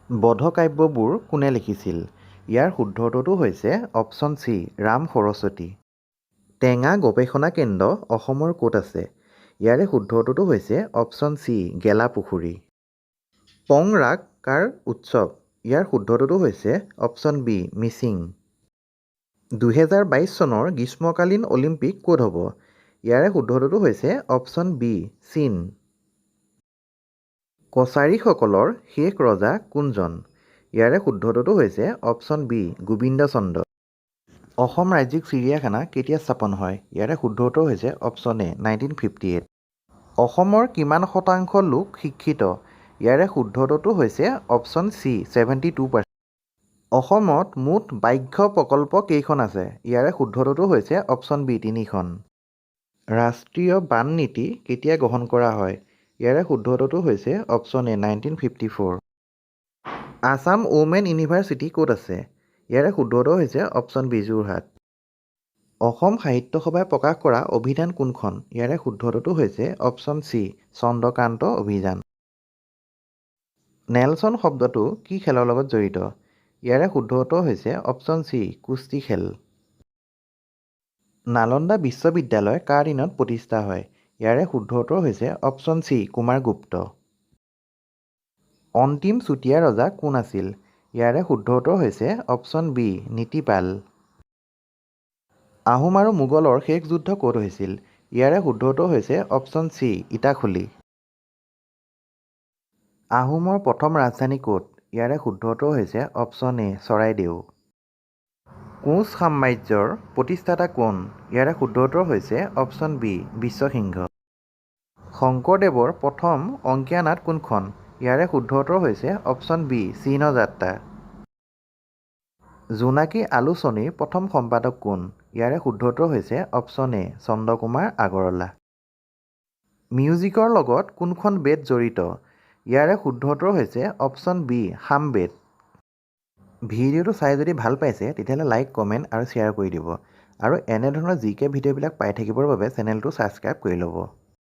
বধকাব্যবোৰ কোনে লিখিছিল? ইয়াৰ শুদ্ধ উত্তৰটো হৈছে অপশ্যন চি, ৰাম সৰস্বতী। টেঙা গৱেষণা কেন্দ্ৰ অসমৰ ক'ত আছে? ইয়াৰে শুদ্ধ উত্তৰটো হৈছে অপশ্যন চি, গেলাপুখুৰী। পংৰাগ কাৰ উৎসৱ? ইয়াৰ শুদ্ধ উত্তৰটো হৈছে অপশ্যন বি, মিচিং। 2022 চনৰ গ্ৰীষ্মকালীন অলিম্পিক ক'ত হ'ব? ইয়াৰে শুদ্ধ উত্তৰটো হৈছে অপশ্যন বি, চীন। কছাৰীসকলৰ শেষ ৰজা কোনজন? ইয়াৰে শুদ্ধ উত্তৰটো হৈছে অপশ্যন বি, গোবিন্দ চন্দ্ৰ। অসম ৰাজ্যিক চিৰিয়াখানা কেতিয়া স্থাপন হয়? ইয়াৰে শুদ্ধ উত্তৰ হৈছে অপশ্যন এ, 1958। অসমৰ কিমান শতাংশ লোক শিক্ষিত? ইয়াৰে শুদ্ধ উত্তৰটো হৈছে অপশ্যন চি, 72%। অসমত মুঠ ব্যাঘ্ৰ প্ৰকল্প কেইখন আছে? ইয়াৰে শুদ্ধ উত্তৰটো হৈছে অপশ্যন বি, তিনিখন। ৰাষ্ট্ৰীয় বান নীতি কেতিয়া গ্ৰহণ কৰা হয়? ইয়াৰে শুদ্ধ উত্তৰটো হৈছে option A, 1954। Assam women university ক'ত আছে? ইয়াৰে শুদ্ধ উত্তৰ হৈছে অপশ্যন বি, যোৰহাট। অসম সাহিত্য সভাই প্ৰকাশ কৰা অভিধান কোনখন? ইয়াৰে শুদ্ধ উত্তৰটো হৈছে অপশ্যন চি, চন্দ্ৰকান্ত অভিধান। নেলছন শব্দটো কি খেলৰ লগত জড়িত? ইয়াৰে শুদ্ধ উত্তৰ হৈছে অপশ্যন চি, কুস্তি খেল। নালন্দা বিশ্ববিদ্যালয় কাৰ দিনত প্ৰতিষ্ঠা হয়? ইয়াৰে শুদ্ধ উত্তৰ হৈছে অপশ্যন চি, কুমাৰগুপ্ত। অন্তিম চুতীয়া ৰজা কোন আছিল? ইয়াৰে শুদ্ধ উত্তৰ হৈছে অপশ্যন বি, নীতিপাল। আহোম আৰু মোগলৰ শেষ যুদ্ধ ক'ত হৈছিল? ইয়াৰে শুদ্ধ উত্তৰ হৈছে অপশ্যন চি, ইটাখুলি। আহোমৰ প্ৰথম ৰাজধানী ক'ত? ইয়াৰে শুদ্ধ উত্তৰ হৈছে অপশ্যন এ, চৰাইদেউ। কোচ সাম্ৰাজ্যৰ প্ৰতিষ্ঠাতা কোন? ইয়াৰে শুদ্ধ উত্তৰ হৈছে অপশ্যন বি, বিশ্বসিংহ। শংকৰদেৱৰ প্ৰথম অংকীয়া নাট কোনখন? ইয়াৰে শুদ্ধ উত্তৰ হৈছে অপশ্যন বি, চিহ্নযাত্ৰা। জোনাকী আলোচনীৰ প্ৰথম সম্পাদক কোন? ইয়াৰে শুদ্ধ উত্তৰ হৈছে অপশ্যন এ, চন্দ্ৰকুমাৰ আগৰৱালা। মিউজিকৰ লগত কোনখন বেদ জড়িত? ইয়াৰে শুদ্ধ উত্তৰ হৈছে অপশ্যন বি, সামবেদ। ভিডিঅ'টো চাই যদি ভাল পাইছে, তেতিয়াহ'লে লাইক, কমেণ্ট আৰু শ্বেয়াৰ কৰি দিব আৰু এনেধৰণৰ জি কে ভিডিঅ'বিলাক পাই থাকিবৰ বাবে চেনেলটো ছাবস্ক্ৰাইব কৰি ল'ব।